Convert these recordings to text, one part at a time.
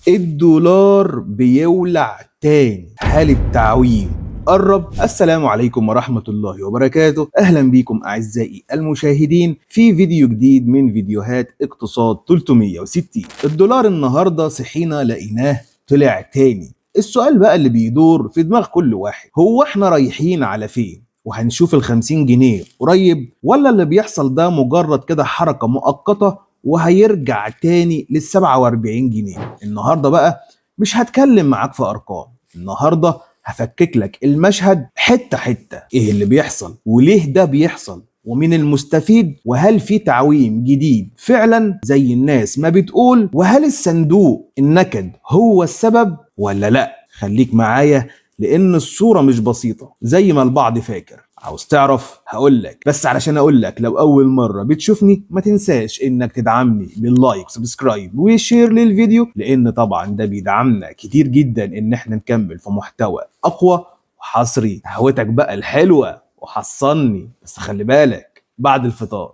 الدولار بيولع تاني. هل التعويم قرب؟ السلام عليكم ورحمة الله وبركاته. أهلا بكم أعزائي المشاهدين في فيديو جديد من فيديوهات اقتصاد 360. الدولار النهاردة صحينا لقيناه طلع تاني. السؤال بقى اللي بيدور في دماغ كل واحد، هو احنا رايحين على فين؟ وهنشوف ال50 جنيه قريب، ولا اللي بيحصل ده مجرد كده حركة مؤقتة وهيرجع تاني لل47 جنيه؟ النهاردة بقى مش هتكلم معاك في أرقام، النهاردة هفكك لك المشهد حتة حتة. ايه اللي بيحصل وليه ده بيحصل ومين المستفيد، وهل في تعويم جديد فعلا زي الناس ما بتقول، وهل الصندوق النكد هو السبب ولا لا؟ خليك معايا لأن الصورة مش بسيطة زي ما البعض فاكر. عاوز تعرف؟ هقولك، بس علشان اقولك لو اول مرة بتشوفني ما تنساش انك تدعمني بال like subscribe و share للفيديو، لان طبعا ده بيدعمنا كتير جدا ان احنا نكمل في محتوى اقوى وحصري. قهوتك بقى الحلوة وحصلني، بس خلي بالك بعد الفطار.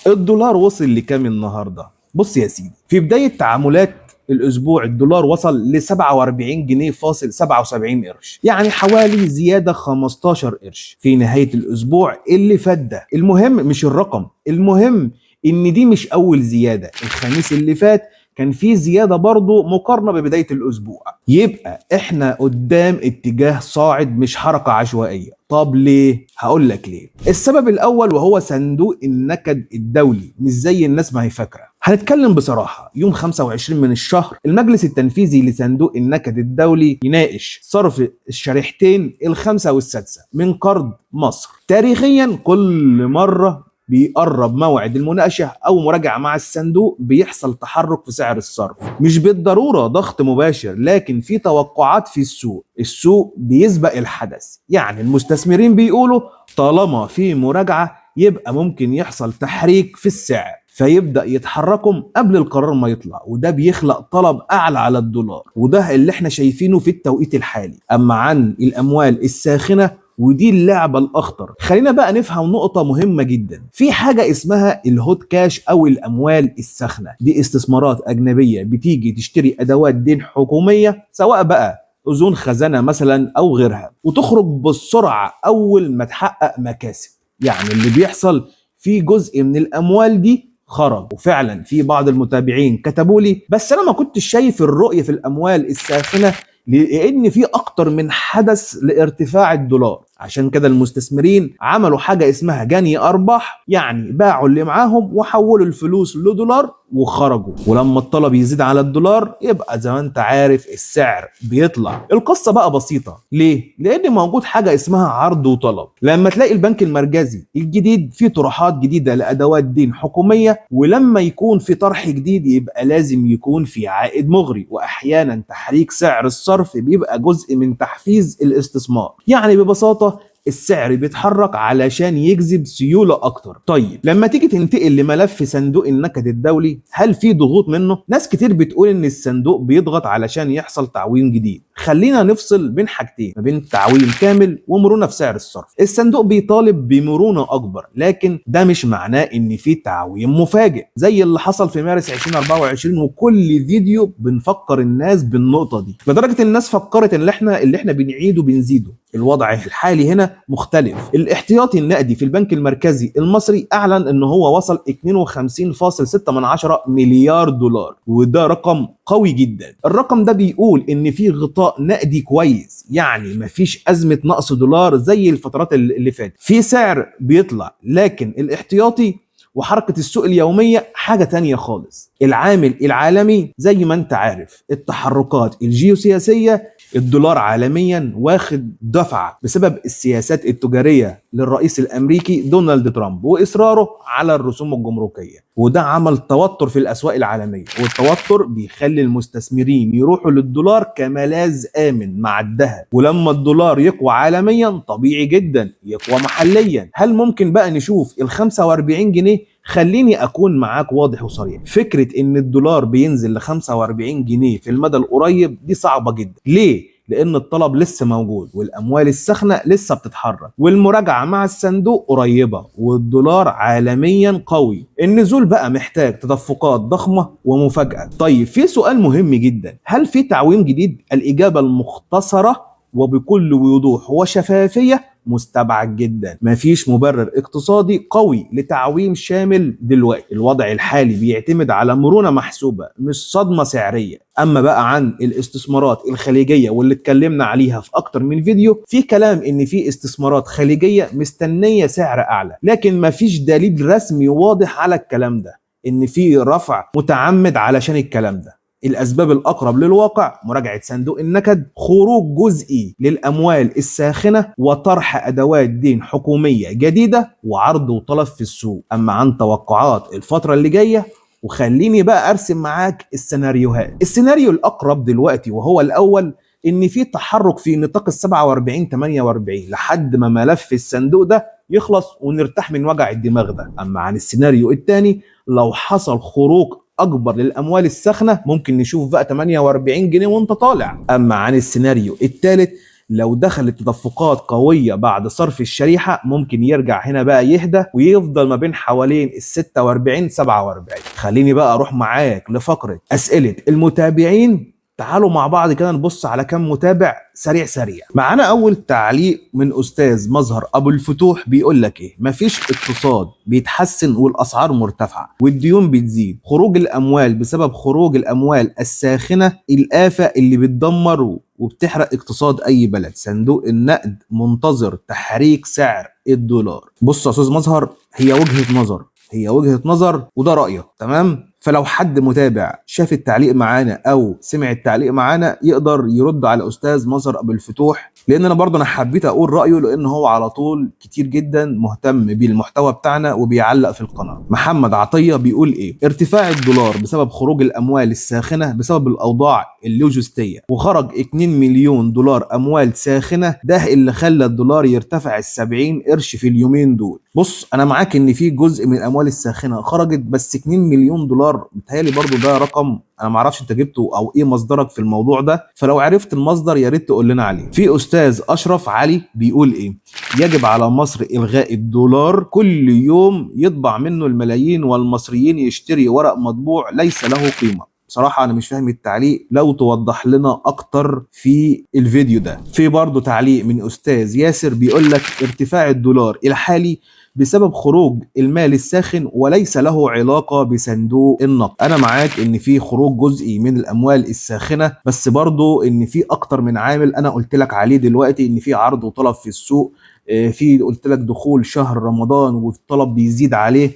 الدولار وصل لكام النهارده؟ بص يا سيدي، في بداية تعاملات الاسبوع الدولار وصل ل 47 جنيه فاصل 77 قرش، يعني حوالي زيادة 15 قرش في نهاية الاسبوع اللي فات ده. المهم مش الرقم، المهم ان دي مش اول زيادة. الخميس اللي فات كان في زيادة برضو مقارنة ببداية الأسبوع. يبقى احنا قدام اتجاه صاعد مش حركة عشوائية. طب ليه؟ هقول لك ليه. السبب الأول وهو صندوق النكد الدولي، مش زي الناس ما هي فاكرة. هنتكلم بصراحة، يوم 25 من الشهر المجلس التنفيذي لصندوق النكد الدولي يناقش صرف الشريحتين الخمسة والسادسة من قرض مصر. تاريخيا كل مرة بيقرب موعد المناقشة أو مراجعة مع الصندوق بيحصل تحرك في سعر الصرف، مش بالضرورة ضغط مباشر، لكن في توقعات في السوق. السوق بيسبق الحدث، يعني المستثمرين بيقولوا طالما في مراجعة يبقى ممكن يحصل تحريك في السعر، فيبدأ يتحركوا قبل القرار ما يطلع، وده بيخلق طلب أعلى على الدولار، وده اللي احنا شايفينه في التوقيت الحالي. أما عن الأموال الساخنة، ودي اللعبة الأخطر، خلينا بقى نفهم نقطة مهمة جدا. في حاجة اسمها الهوت كاش أو الأموال الساخنة، دي استثمارات أجنبية بتيجي تشتري أدوات دين حكومية، سواء بقى أذون خزانة مثلا أو غيرها، وتخرج بالسرعة أول ما تحقق مكاسب. يعني اللي بيحصل في جزء من الأموال دي خرج، وفعلا في بعض المتابعين كتبوا لي بس أنا ما كنتش شايف الرؤية في الأموال الساخنة لأن في أكتر من حدث لارتفاع الدولار. عشان كده المستثمرين عملوا حاجة اسمها جني أرباح، يعني باعوا اللي معاهم وحولوا الفلوس لدولار وخرجوا. ولما الطلب يزيد على الدولار يبقى زي ما انت عارف السعر بيطلع. القصة بقى بسيطة، ليه؟ لأن موجود حاجة اسمها عرض وطلب. لما تلاقي البنك المركزي الجديد فيه طروحات جديدة لأدوات دين حكومية، ولما يكون في طرح جديد يبقى لازم يكون في عائد مغري، وأحيانا تحريك سعر الصرف بيبقى جزء من تحفيز الاستثمار. يعني ببساطة السعر بيتحرك علشان يجذب سيولة أكتر. طيب لما تيجي تنتقل لملف صندوق النكد الدولي، هل في ضغوط منه؟ ناس كتير بتقول إن الصندوق بيضغط علشان يحصل تعويم جديد. خلينا نفصل بين حاجتين، ما بين تعويم كامل ومرونة في سعر الصرف. الصندوق بيطالب بمرونة أكبر، لكن ده مش معناه إن في تعويم مفاجئ زي اللي حصل في مارس 2024، وكل فيديو بنفكر الناس بالنقطة دي، لدرجة الناس فكرت إن اللي احنا بنعيده بنزيده. الوضع الحالي هنا مختلف. الاحتياطي النقدي في البنك المركزي المصري اعلن ان هو وصل 52.6 مليار دولار، وده رقم قوي جدا. الرقم ده بيقول ان في غطاء نقدي كويس، يعني مفيش ازمة نقص دولار زي الفترات اللي فاتت. في سعر بيطلع، لكن الاحتياطي وحركة السوق اليومية حاجة تانية خالص. العامل العالمي زي ما انت عارف، التحركات الجيوسياسية، الدولار عالميا واخد دفعة بسبب السياسات التجارية للرئيس الأمريكي دونالد ترامب وإصراره على الرسوم الجمركية، وده عمل توتر في الأسواق العالمية، والتوتر بيخلي المستثمرين يروحوا للدولار كملاذ آمن مع الذهب. ولما الدولار يقوى عالميا طبيعي جدا يقوى محليا. هل ممكن بقى نشوف ال 45 جنيه؟ خليني اكون معاك واضح وصريح، فكرة ان الدولار بينزل ل 45 جنيه في المدى القريب دي صعبة جدا. ليه؟ لان الطلب لسه موجود والاموال الساخنة لسه بتتحرك، والمراجعه مع الصندوق قريبه، والدولار عالميا قوي. النزول بقى محتاج تدفقات ضخمة ومفاجاه. طيب في سؤال مهم جدا، هل في تعويم جديد؟ الاجابة المختصرة وبكل وضوح وشفافيه مستبعد جدا. مفيش مبرر اقتصادي قوي لتعويم شامل دلوقتي. الوضع الحالي بيعتمد على مرونة محسوبة مش صدمة سعرية. اما بقى عن الاستثمارات الخليجية واللي اتكلمنا عليها في اكتر من فيديو، في كلام ان في استثمارات خليجية مستنية سعر اعلى، لكن مفيش دليل رسمي واضح على الكلام ده ان في رفع متعمد علشان الكلام ده. الأسباب الأقرب للواقع مراجعة صندوق النكد، خروج جزئي للأموال الساخنة، وطرح أدوات دين حكومية جديدة، وعرض وطلب في السوق. أما عن توقعات الفترة اللي جاية، وخليني بقى أرسم معاك السيناريوهات. السيناريو الأقرب دلوقتي وهو الأول، إن في تحرك في نطاق ال 47 48 لحد ما ملف الصندوق ده يخلص ونرتاح من وجع الدماغ ده. أما عن السيناريو الثاني، لو حصل خروج اكبر للاموال الساخنة ممكن نشوف بقى 48 جنيه وانت طالع. اما عن السيناريو الثالث، لو دخلت تدفقات قوية بعد صرف الشريحة ممكن يرجع هنا بقى يهدى ويفضل ما بين حوالين ال 46 47. خليني بقى اروح معاك لفقره اسئلة المتابعين. تعالوا مع بعض كده نبص على كم متابع سريع سريع. معانا اول تعليق من استاذ مظهر ابو الفتوح، بيقول لك ايه: مفيش اقتصاد بيتحسن والاسعار مرتفعة والديون بتزيد، خروج الاموال بسبب خروج الاموال الساخنة الافة اللي بتدمر وبتحرق اقتصاد اي بلد. صندوق النقد منتظر تحريك سعر الدولار. بص يا استاذ مظهر، هي وجهه نظر، هي وجهه نظر وده رايك، تمام؟ فلو حد متابع شاف التعليق معانا او سمع التعليق معانا يقدر يرد على استاذ مظهر ابو الفتوح، لان انا برضه انا حبيت اقول رايه لان هو على طول كتير جدا مهتم بالمحتوى بتاعنا وبيعلق في القناة. محمد عطية بيقول ايه: ارتفاع الدولار بسبب خروج الاموال الساخنة بسبب الاوضاع اللوجستية، وخرج 2 مليون دولار اموال ساخنة، ده اللي خلى الدولار يرتفع ال 70 قرش في اليومين دول. بص انا معاك ان في جزء من الاموال الساخنة خرجت، بس 2 مليون دولار بتهيألي برضو ده رقم انا ما اعرفش انت جبته او ايه مصدرك في الموضوع ده، فلو عرفت المصدر يا ريت تقول لنا عليه. في استاذ اشرف علي بيقول ايه: يجب على مصر الغاء الدولار، كل يوم يطبع منه الملايين والمصريين يشتري ورق مطبوع ليس له قيمة. بصراحة أنا مش فاهم التعليق، لو توضح لنا أكتر في الفيديو ده. في برضو تعليق من أستاذ ياسر بيقول لك ارتفاع الدولار الحالي بسبب خروج المال الساخن وليس له علاقة بصندوق النقد. أنا معاك إن في خروج جزئي من الأموال الساخنة، بس برضو إن في أكتر من عامل أنا قلت لك عليه دلوقتي، إن في عرض وطلب في السوق، في قلت لك دخول شهر رمضان والطلب بيزيد عليه،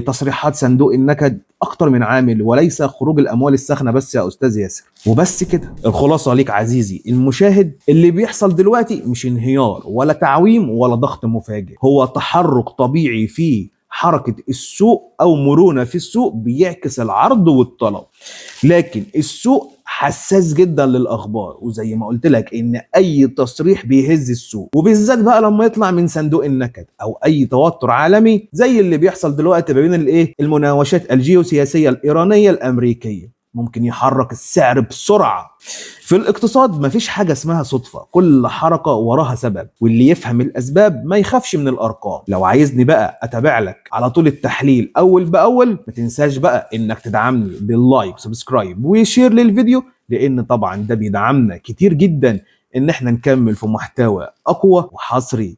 تصريحات صندوق النكد، اكتر من عامل وليس خروج الاموال الساخنة بس يا استاذ ياسر. وبس كده الخلاصة ليك عزيزي المشاهد، اللي بيحصل دلوقتي مش انهيار ولا تعويم ولا ضغط مفاجئ، هو تحرك طبيعي في حركة السوق او مرونة في السوق بيعكس العرض والطلب. لكن السوق حساس جدا للاخبار، وزي ما قلت لك ان اي تصريح بيهز السوق، وبالذات بقى لما يطلع من صندوق النكد او اي توتر عالمي زي اللي بيحصل دلوقتي ما بين الايه المناوشات الجيوسياسية الايرانية الامريكية، ممكن يحرك السعر بسرعة. في الاقتصاد مفيش حاجة اسمها صدفة، كل حركة وراها سبب، واللي يفهم الاسباب ما يخافش من الارقام. لو عايزني بقى اتابع لك على طول التحليل اول باول، ما تنساش بقى انك تدعمني بال like subscribe و share للفيديو، لان طبعا ده بيدعمنا كتير جدا ان احنا نكمل في محتوى اقوى وحصري.